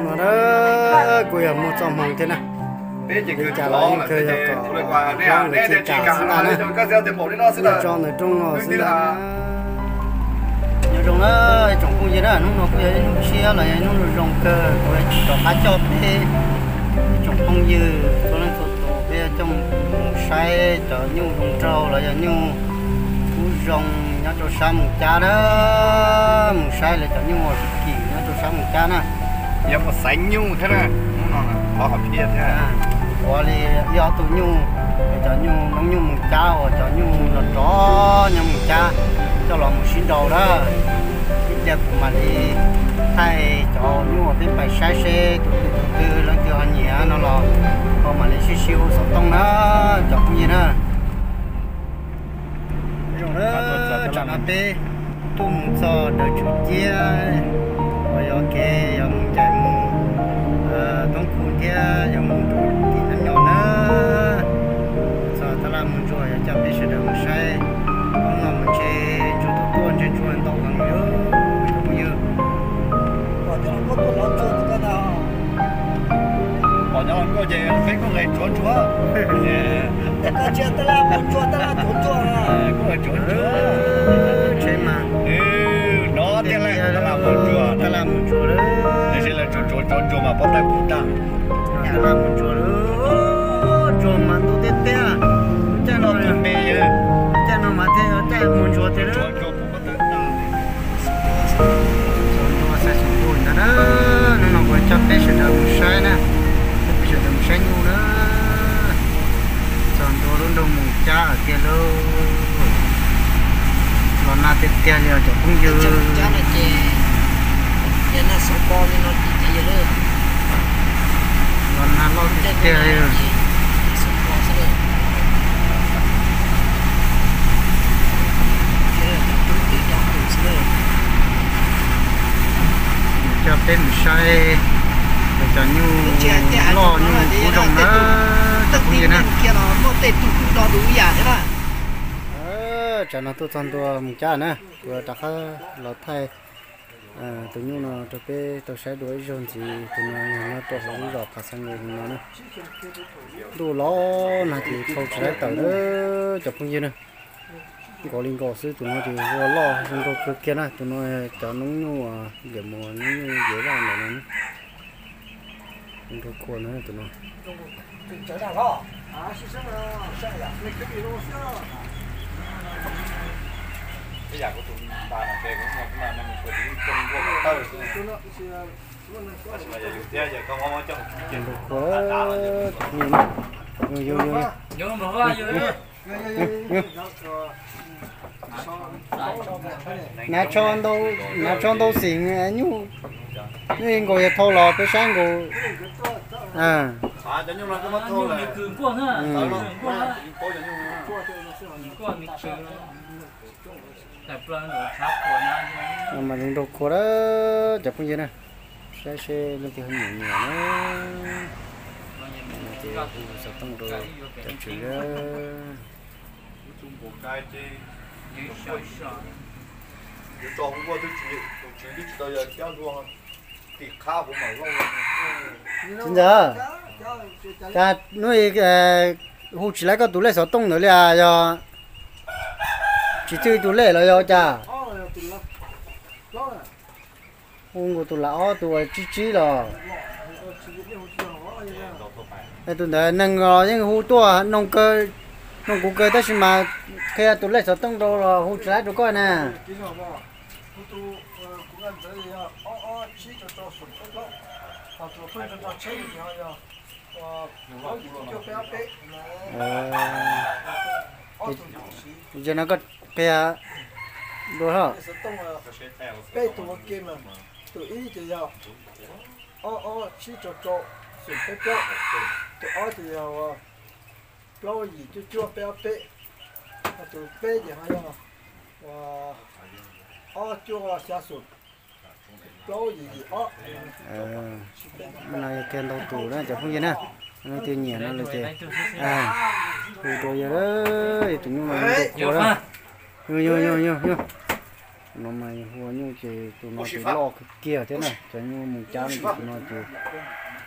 No na, kuj yog muaj txoj hmoo thiab na. Li cas los yeej kawg yog kom Hmoob nkawd cia kam xwb ntag na. Yeej tso ntawm rooj no xwb ntag. Nyob zoo na tsoom phooj ywg na, hnub no kuj yog ib hnub tshiab los yog ib hnub zoo kawg, kuv tsis rov qab coj peb ib tsoom phooj ywg txhua leej txhua tus peb yuav coj mus saib cov nyuj zoo nraug los yog nyuj kub zoo nyob rau sab Moos Cab na. Mus saib lawv cov nyuj uas kim nyob rau sab Moos Cab na. Yuav mus xaiv nyuj thiab na, hnub no qhov hom phiaj thiab. Ua li ib ob tug nyuj, cov nyuj noob nyuj Moos Cab uas cov nyuj los rov nyob Moos Cab coj los mus sib nrau na. Ib pliag kuv mam li thaij cov nyuj uas peb pais saib seb tus twg tus twg leej twg ho nyiam no los ho mam li sib sib hu xov tooj na cov phooj ywg na. Tsam no peb tuaj mus txog Dawm Tsum Ciab uas yog kev yog mus ncaim mus Toob Khu thiab yog mus rau tim Nab Nyo na. Txog Tab Laj Mus Ntsuag yuav coj peb sawv daws mus saib. Hnub no mas ntshe ntsuag tuaj tuaj ntshe ntsuag ntau heev li cov phooj ywg. Pom nyob los koj ces peb kuj nqis tsuav ntsuag. Koj cia Tab Laj Mus Ntsuag, Tab Laj tsuav ntsuag. Kuj nqis tsuav ntsuag. Tsheb mas no tiag lawm, Tab Laj Mus Ntsuag, Tab Laj Mus Ntsuag lawm. Tiam sis lawv tsuav tsuav ntsuag mas pob tawb puv tag. Tab Laj Mus Ntsuag lawm, ntsuag mas ntau tiag tiag. Caij no tus me, caij no mas thiaj caij mus ntsuag tiag lawm. Txog ntua xaiv xum ntuj ntag na, hnub no kuv coj peb sawv daws mus saib na, coj peb sawv daws mus saib nyuj na. Txog ntua lub nroog Moos Cab tiag lauj. Los nag tiag tiag li os cov phooj ywg. Los nag loj tiag tiag li. Coj peb mus saib cov nyuj loj nyuj kub zoo na, cov phooj ywg na. Tsam no tuaj txog ntua Moos Cab na, kuv rov qab los thaij tus nyuj no rau peb tau saib dua ib zaug ntxiv. Tus no nyob rau hauv lub zos Phav Xeev Laus no na. Ntuj los nag ces thau tsis laib tawm na cov phooj ywg na. Nkaus li nkaus xwb, tus no ces ua loj zoo nraug kawg kiag na. Tus no cov noob nyuj, liam mus noob nyuj yev vaj ntawm no, zoo nraug kawg na tus no. Zoo nraug kawg. Hnav tsho ntau xim nyuj, nyuj nkaus yog thau los peb saib nkaus. Mas zoo nraug kawg cov phooj ywg na. Saib seb leej twg ho nyiam nyiam na. Ces hu xov tooj rau cov tswv. Txiv ntxawm, cas hnub ib hu tsis laib koj tus lej xov tooj ntawd li as, yog tsis txhwj tus lej los yog cas? Hu nkaus tus lam ob tus uas tsib tsib los. Tus ntawd neeg los yeej hu tuaj, noog kuv kawg tab sis mas qhia tus lej xov tooj rau los hu tsis laib rau koj na. Yog no koj qhia dua. Peb tus ua ke mas, tus ib ces yog ob ob tsib rau rau xoom peb plaub, tus ob ces yog plaub yim cuaj cuaj peb ob peb, ho tus peb ces ho yog ob cuaj xya xoom plaub yim yim ob. No yog kiag ntau tus na cov phooj ywg na, leej twg nyiam no lawm ces hu rau yawg, yog tus nyuj no zoo nraug kawg. Yog yog yog yog yog. No mas hu ua nyuj ces tus no ces loj kawg kiag thiab na, cov nyuj mus cab no ces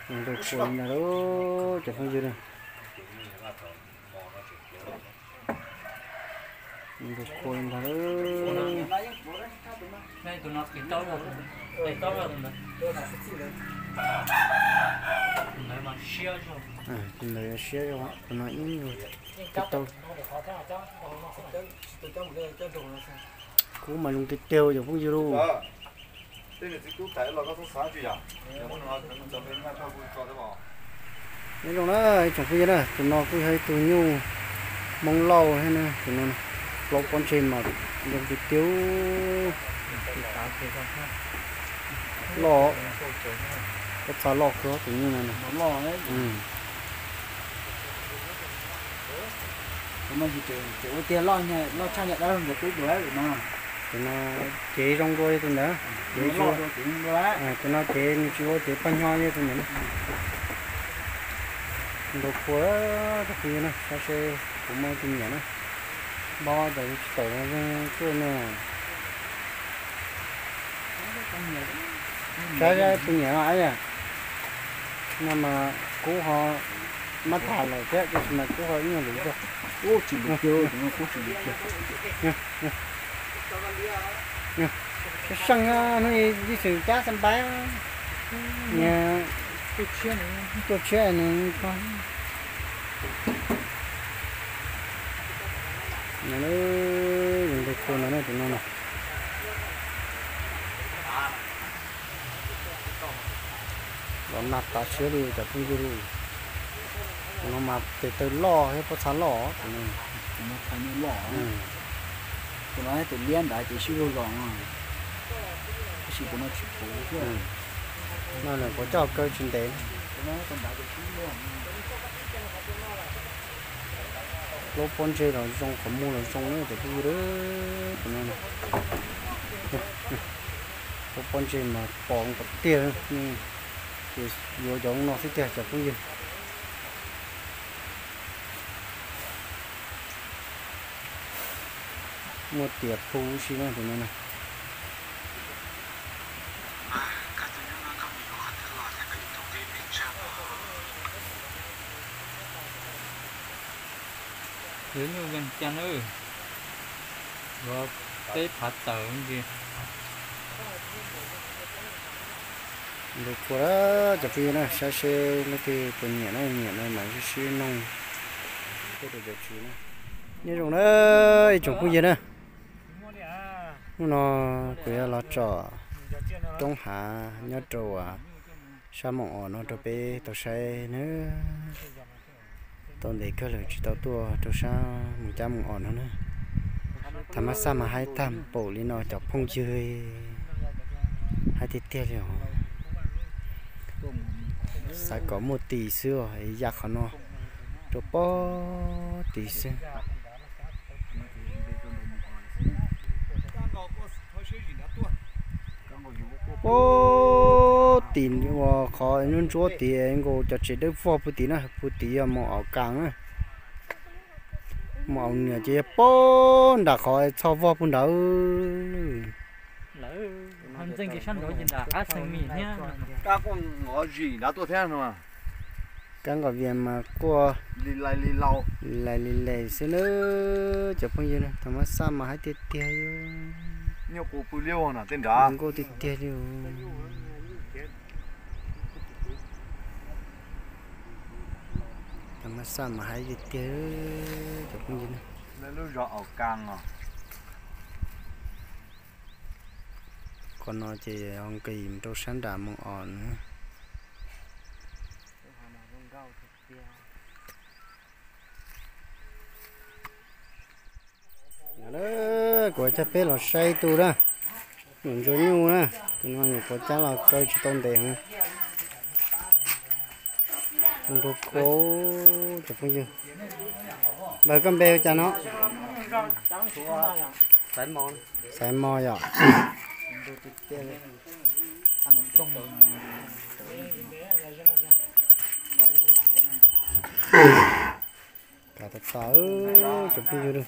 tus no ces nrau qhua li ntag lauj cov phooj ywg na. Nrau qhua li ntag lauj. Tus ntawd siab zog, tus no ib nyuag tau. Kub mas zoo tiag tiag cov phooj ywg lauj. Nyob zoo na ib tsoom phooj ywg na, tus no kuj yog ib tug nyuj Hmoob Lauj thiab na, tus no plaub pob ntseg mas zoo tiag tiag. Loj, pob txha loj kawg tus nyuj no. Tus no ces ua tiag loj, loj tshaj niag dab laug ntawd twb dua no. Tus no cev zoo dua li tus ntawd, cev zoo dua, tus no cev nws tsis ua cev paj nyo li tus ntawd. Nrau qhua cov phooj ywg na, saib seb puas muaj tus nyiam na. Npog tas tsis tawm zeeg tuaj na. Saib saib tus nyiam no, no mas kub ho mab tham lawm thiab, tab sis mas kub ho ib nyuag luv zog. Seej seej, hnub ib xwm cab xa npaib, tuaj tshiab nws. Zoo nrau qhua ntawd na tus no na. Los nag tas siab li cov phooj ywg lauj. Tus no mas tes taw loj thiab pob txha loj. Tus no tes liab nrad ces sib luag los, tab sis tus no tsis puv thiab. No nws puas coj kaw tsis ntev. Plaub pob ntseg los zoo, qhov muag los zoo na cov phooj ywg. Tus no plaub pob ntseg mas pom qhov tiag, ces yuav cov no xwb tiag cov phooj ywg. Muaj tias phu si na tus no na. Yuav nyuj Vees Cas na, yuav peb phav tawm ntsis. Nrau qhua cov phooj ywg na, saib seb leej twg puas nyiam na, nyiam no mas sib sib noog tuaj rau cov tsis na. Nyob zoo na ib tsoom phooj ywg na, hnub no kuv yuav los tsom roob hav nyob rau sab Moos Os no rau peb tau saib na. Tau ntev kawg lawm tsis tau tuaj rau sab Moos Cab Moos Os no na. Thaum mab xaj mas haib tag npaum li no cov phooj ywg, haib tiag tiag li os. Xav kom muaj tis xwb os, ya qhov no rau pob tis xwb. Pob tis uas qhov ntsuab ntsuab tid nkaus cov tsev dawb vog puag tid na, puag tid yog Moos Os Kas na. Moos Os Niam ces yog pob nram qhov txho vog puag nrad. Kab nqos vias mas quaj li lais li lais xwb na cov phooj ywg na, thaum mab xaj mas haib tiag tiag. Nyuj qus pw liab nram tej nrad, nkauj tiag tiag li. Thaum mab xaj mas haib tiag tiag cov phooj ywg na. Lub zos Aus Kas os. Qhov no ces ho nqis rau sab nram Moos Os na. Kuv coj peb los saib tus na, nyuam ntsuag nyuj na, tus no nyuam qhuav cab los kaw tsis tau ntev heev. Nrau qhua cov phooj ywg. Npawg koj npe hu cas no? Xaiv Mos yom. Kav tas tas cov phooj ywg.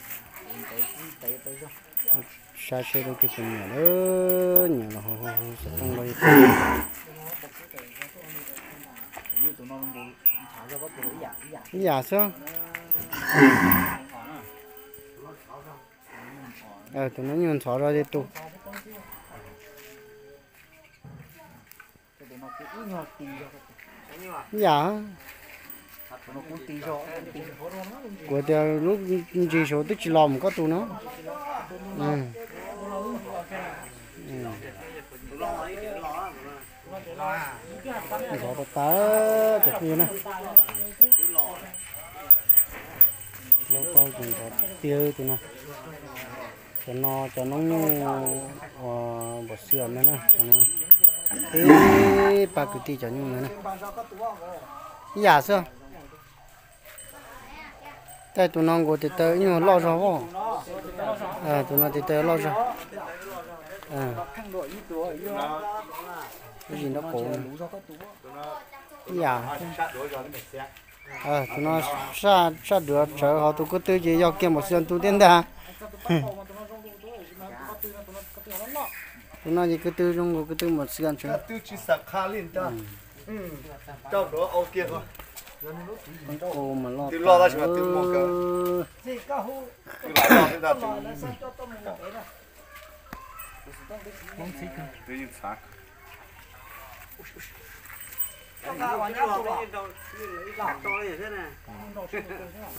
Saib seb lub twg puas nyiam lawm, nyiam los hu hu xov tooj los. Ib yam xwb. Tus no nyuag ntxhov zog li tus. Ib yam. Kuv tias lub ntsis saud twb tsis los mus koj tus no. Ntxhov tas tas cov phooj ywg na. Lub paub tus ntxhov tiag tus no. Cov no cov noob nyuj uas npam xwm no na, cov no. Peb pab kwv tij cov nyuj no na. Ib yam xwb. Tej tus no nkaus tes taw ib nyuag loj zog os. Tus no tes taw loj zog. Ib yam. Tus no saj duav tsawv, ho tus ko tw ces yog kiag npam xwm tus thiab ntag. Tus no ces ko tw zoo nkaus ko tw npam xwm tsawv.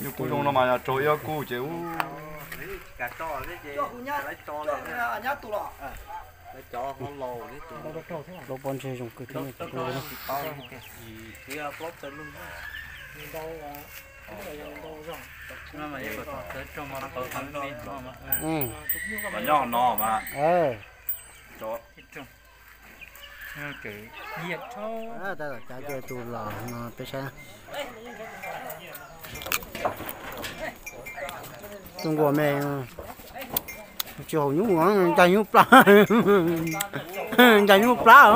Nyuj kub zoo no mas yog raug ib ob kub ces ub. Lub pob ntseg zoo kawg thiab. Los nyob no mas. Tus los no peb saib. Tus nkuas me tsis haus nyuj, ncaig nyuj plab, ncaig nyuj plab.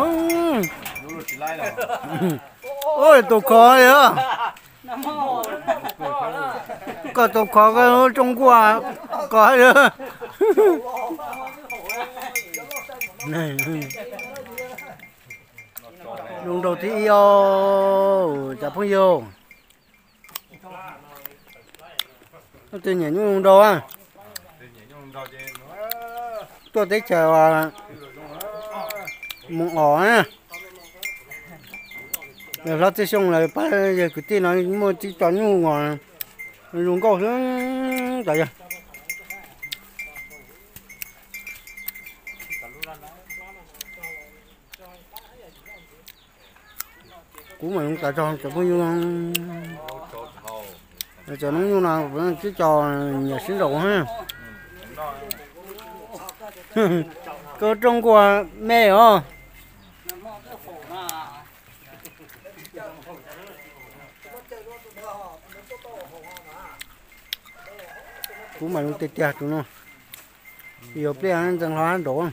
Tus khov li, koj tus khov, koj zoo nkuas kov li. Zoo nraug thib ib os cov phooj ywg. Leej twg nyiam nyuj zoo nraug tuaj teb chaws Moos Os na, yawg hlob Txhiaj Xyooj lawv pab yawg kwv tij no muaj tib co nyuj uas zoo nkauj xwb. Kuv mam zoo tas zog cov phooj ywg. Cov noob nyuj no tib co nyiam sib nraus. Koj rooj nkuas me os. Kuv mam zoo tiag tiag tus no. Yuav pliaj ntxeev hlo nraud.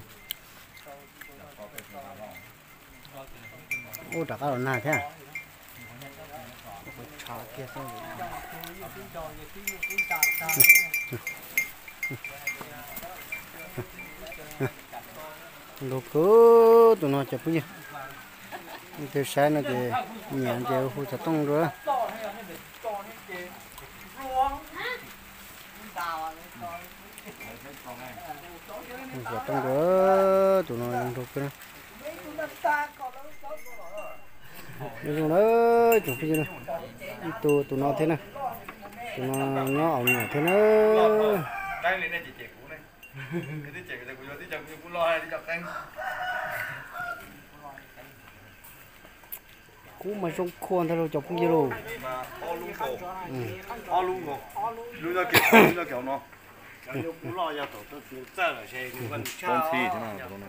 Ub, rov qab los nag thiab. Nraug kawg tus no cov phooj ywg. Leej twg saib no ces nyiam ces hu xov tooj dua. Hu xov tooj dua, tus no zoo nraug kawg na. Zoo na, tsoom phooj ywg na. Ib tug tus no thiab na. Tus no nyob Aus Niam thiab na. Kuv mas zoo khua ntag lauj cov phooj ywg lauj.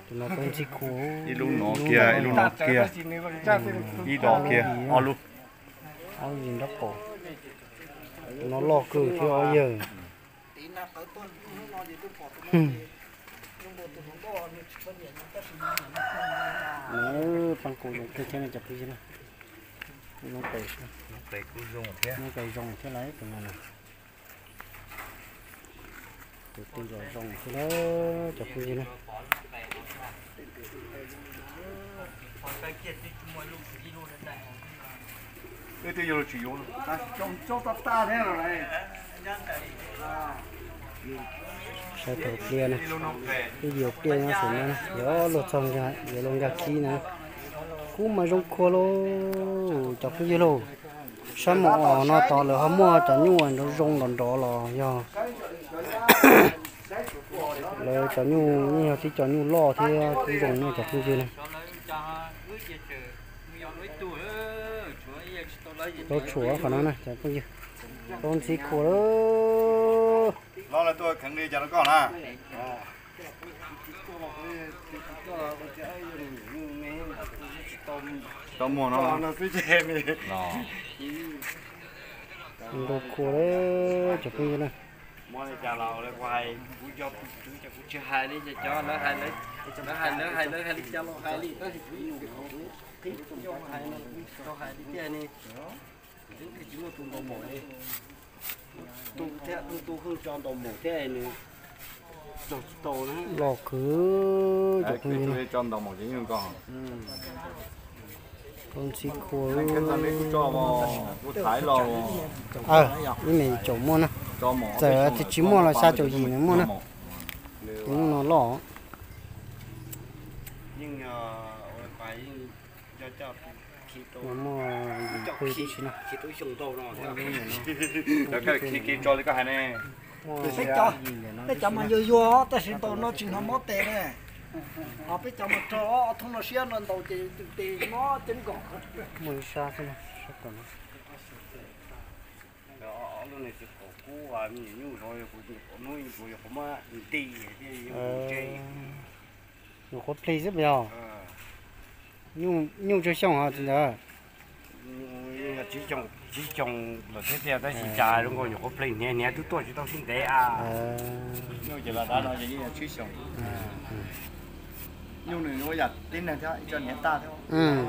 Tus no poob ntxhib khu, ib lub no kiag, ib lub no kiag, ib do kiag, ob lub. Ob lub zis nraub qaum. Tus no loj kawg thiab ob yawg. Paj nqus zoo kawg thiab no cov phooj ywg na. Noob qes zoo thiab lawm tus no na. Tus twg los zoo xwb na, cov phooj ywg na. Saib thaum pliaj na, twb yuav pliaj nyob saum no na, yuav luag txog nkag, yuav luag nkag khib na. Kub mas zoo khuav lauj, cov phooj ywg lauj. Sab mos os no tod lawv ho muaj cov nyuj nrov zoo nrov nrov los yog lawv cov nyuj yeej yog tib co nyuj loj thiab kub zoo na cov phooj ywg na. Tau tshuam qhov no na cov phooj ywg, tau ntxhib khuav lawm. Los lawv tuaj kheev li cas rau koj na? Tsis tau muag no. Ntau khuav lawm cov phooj ywg na. Muab li cas los lawv kuv hais, kuv yog tus tswv ces kuv tsis hais li ces cov lawv hais, lawv hais lawv hais lawv hais li cas los hais li, tab sis kuv yus qhib kuv hais no kuv tsis tau hais li tiag ne. Tsis muaj tus ntaus maum li. Tu thiab tu tu hwj tso ntaus maum thiab nws txog tsis tau na. Los khwv cov phooj ywg na. Tau ntxhib khuav. Ib me caum muaj na. Txawm tias tsis muaj los xya caum yim nws muaj na. Tus nyuj no loj. Muaj yim pw tib si na. Peb cov mas yuag yuag tab sis ntaus no tsis hnov mob tes ne. Ho peb cov mas rog ob thoob no siab no ntaus ces tes mob ceeb nkaus. Muaj ib sab xwb na, sab tom no. Ob lub niag tsis pom kub, me nyuam nyuj zov kuv hnub ib kuv yuav qhuav muab nti thiab yuav mus tsev. Nyuam qhuav plig xwb puas yog? Nyuj tsawg xyoo hos txiv ntawd? Tsib xyoo lawm thiab tiag tab sis cas zoo nkaus nyuam qhuav plig hniav hniav twb tuaj tsis tau sib ntev a. Nyuj ces los dav no ces yeej yog tsib xyoo. Nyuj nws ua yam tib neeg thiab ib co hniav taj thiab.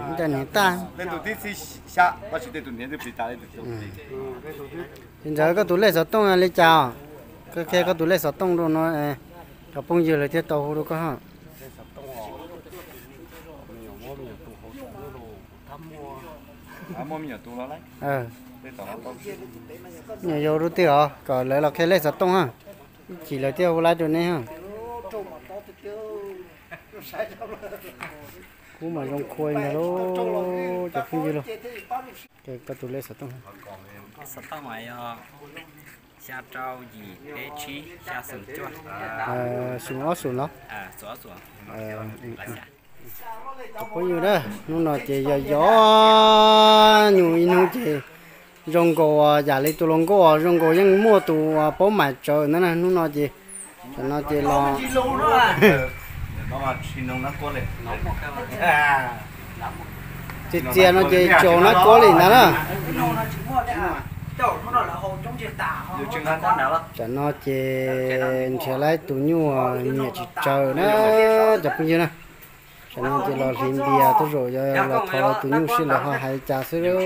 Ib co hniav taj. Tej tus tib txhij xya tab sis tej tus hniav twb plig tas li tus. Txiv ntxawm koj tus lej xov tooj li cas? Koj qhia koj tus lej xov tooj rau no, cov phooj ywg lawv thiaj tau hu rau koj. Nyuam yaus rau twg os kom lawv los qhia lej xov tooj ha. Ib chim lawv thiaj hu laib rau neb ha. Kub mas zoo khuav ntag lauj cov phooj ywg lauj. Koj tus lej xov tooj. Xov tooj mas yog xya rau yim peb tsib xya xoom cuaj. Xoom ob xoom los? Cov phooj ywg na, hnub no ces yog yog nyuj ib hnub ces zoo nkaus yam li tus hluas nkauj zoo nkaus yeej muaj tus paub mais tsawv ntawd na. Hnub no ces, tam no ces los txias txias no ces tsaus nab kuab li ntag na. Tam no ces nrhiav laib tus nyuj nyiam tsis tsawg na cov phooj ywg na. Tam no ces los hliv npias tuaj zaum yog los thov tus nyuj seb lawv ho hais li cas xwb.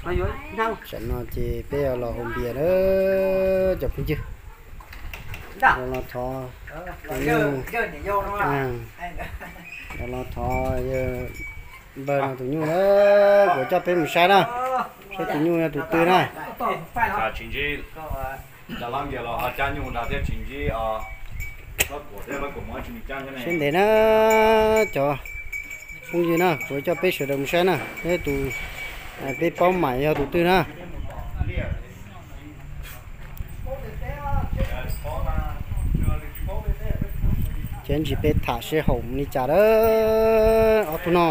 Tam no ces peb los haus npias na cov phooj ywg. Los thov tus nyuj, los thov npawg no tus nyuj na, kuv coj peb mus saib na, saib tus nyuj yog tus twg na. Siab ntev na cov phooj ywg na, kuv coj peb sawv daws mus saib na, saib tus peb paub mais yog tus twg na. Ces ntsis peb tham seb haum li cas lawm. Ob tug no,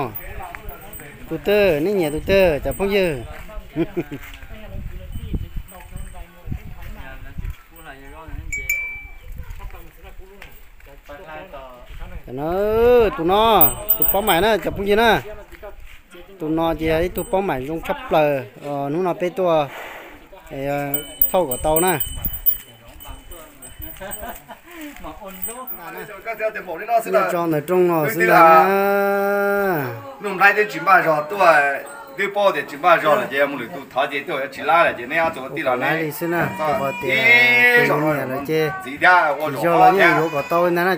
tus twg nej nyiam tus twg cov phooj ywg? Tam no, tus no, tus paub mais na cov phooj ywg na. Tus no ces yog ib tug paub mais zoo tshaj plaws, hnub no peb tuaj thauj kom tau na. Tso ntawm rooj no xwb ntag. Twb paub tias tsis npaj zog lawm ces yog mus lwm tus thov ces twb yuav tsis lab lawm ces neb ob tug tij laug neb xav txog ib zaug no ntxiv thiab ua zaum ob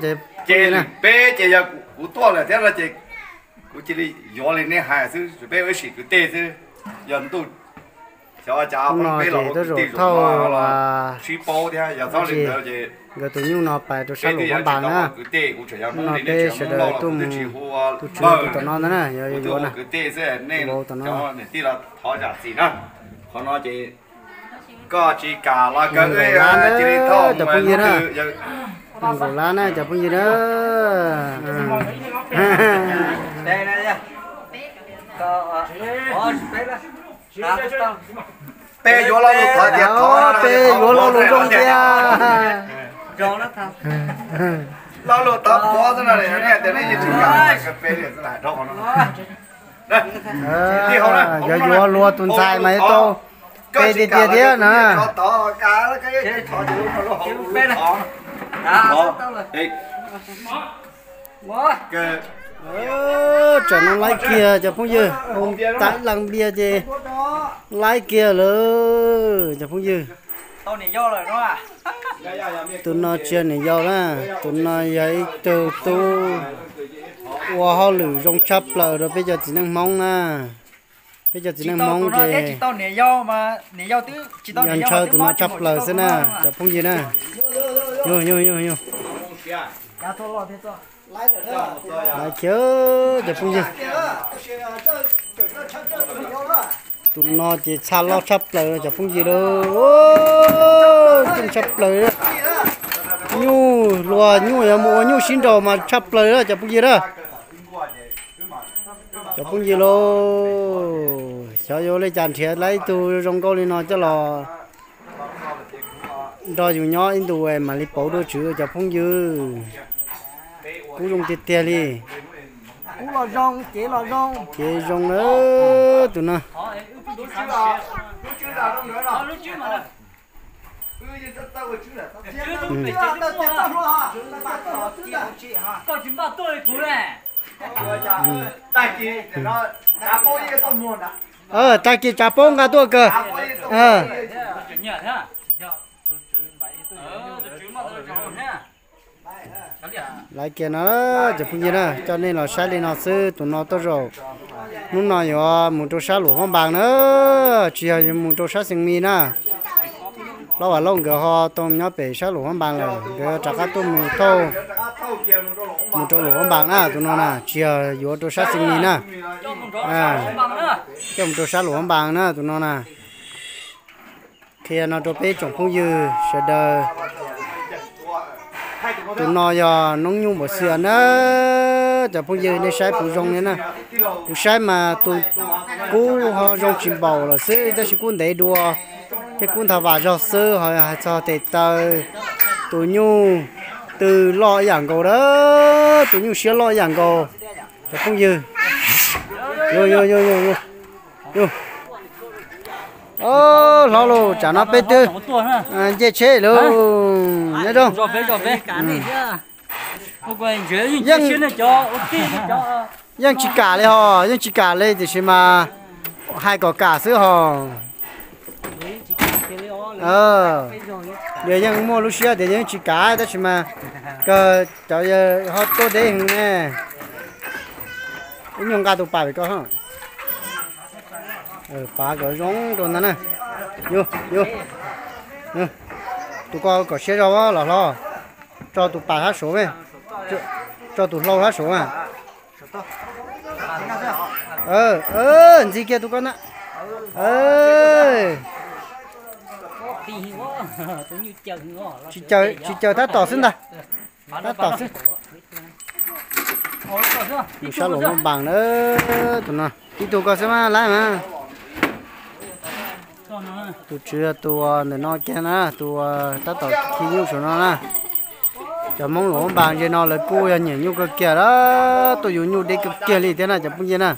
thiab. Ces lwm peb ces yog kuv tuaj lawm thiab no ces kuv cia li yuav li neb hais xwb, peb ua ib sim kwv tij xwb. Yog ntuj xyov cas peb los ua kwv tij zaum no los sib paub thiab, yog txhob li ntawd ces nkawd tus nyuj no pais rau sab Luam Phab Npas na. Kwv tij kuv tseem yog Hmoob li, nej tseem yog Hmoob Lauj los kuv twb tsis hu ua npawg, kuv twb ua kwv tij xwb, nej cov niam tij los thov zam txim na. Qhov no ces koj tsis kam los kawg, cia li thauj mus lub twg. Nkaum lab na cov phooj ywg na. Peb yuav lo lus thov tias thov, peb yuav lo lus zoo tiag. Lo lus thov pov xwb no, nej tias nej yeej tsis kam, peb li xwb. Yog yuav luag tus ntxhais mas yuav tau pe tiag tiag thiab na. Tsam no laib kiag cov phooj ywg, hau tas ib las npias ces laib kiag lawm cov phooj ywg. Tus no tsis yog niam yau na, tus no yog ib tug tub ua hauj lwm zoo tshaj plaws rau peb cov txiv neej Hmoob na. Peb cov txiv neej Hmoob ces yog ntshaw tus no tshaj plaws xwb na cov phooj ywg na. Laib kiag cov phooj ywg. Tus no ces txha loj tshaj plaws cov phooj ywg lauj. Txooj tshaj plaws. Nyuj luag nyuj yuav mus ua nyuj sib nraus mas tshaj plaws cov phooj ywg na. Cov phooj ywg lauj, xyov yuav ua li cas nrhiav tau ib tug zoo nkauj li no coj los nrog yus nyob ib ntus mam li pauv dua tswv cov phooj ywg. Kub zoo tiag tiag li. Kev zoo na tus no. Tag kis tsav paub nqa tuaj kawg. Laiv kiag no cov phooj ywg na, coj nej los saib li no xwb, tus no tej zaum hnub no yuav mus rau sab Luam Phab Npas na, tsis yog mus rau sab Xeev Mis na. Hlob Vam Lauj nkawd ho tau nyob pem sab Luam Phab Npas lawm, nkawd rov qab tuaj mus thauj mus rau Luam Phab Npas na, tus no na tsis yog yuav rau sab Xeev Mis na. Coj mus rau sab Luam Phab Npas na tus no na. Qhia no rau peb tsoom phooj ywg sawv daws. Tus no yog noob nyuj npam xias na. Cov phooj ywg nej saib puas zoo li na. Kuv saib mas tus kub ho zoo tsis npaum lawm xwb tab sis kub ntev dua thiab kub nthav vam zog xwb, ho hais txog tes taw tus nyuj tw loj ib yam nkaus na, tus nyuj siab loj ib yam nkaus. Cov phooj ywg, hlob lauj, tsam no peb twb nce tsheb lauj, nyob zoo. Yeej tsis kam li ho, yeej tsis kam li tiam sis mas hais kom kam xwb ho. Yog yeej muaj lub siab tias yeej tsis kam tab sis mas kawg cov ho tuaj deb heev ne. Ib nyuag nqa tus pas pem ko. Pas kom zoo rau ntag na. Tus ko kom siab zog los hlob. Tso tus pas sab saud, tso tus hlau sab saud. Ntxiv kiag tus ko na. Tsis caws tab tom xwb ntag. Tab tom xwb. Mus sab Luam Phab Npas na, tus no tib tug ko xwb mas laib mas. Tus tswv tus ntawm no kiag na, tus tab tom khi nyuj saum no na. Cov Hmoob Luam Phab Npas ze no lawv kuj yog nyiam nyuj kawg kiag, tuaj yuav nyuj deb kawg kiag li thiab na cov phooj ywg na.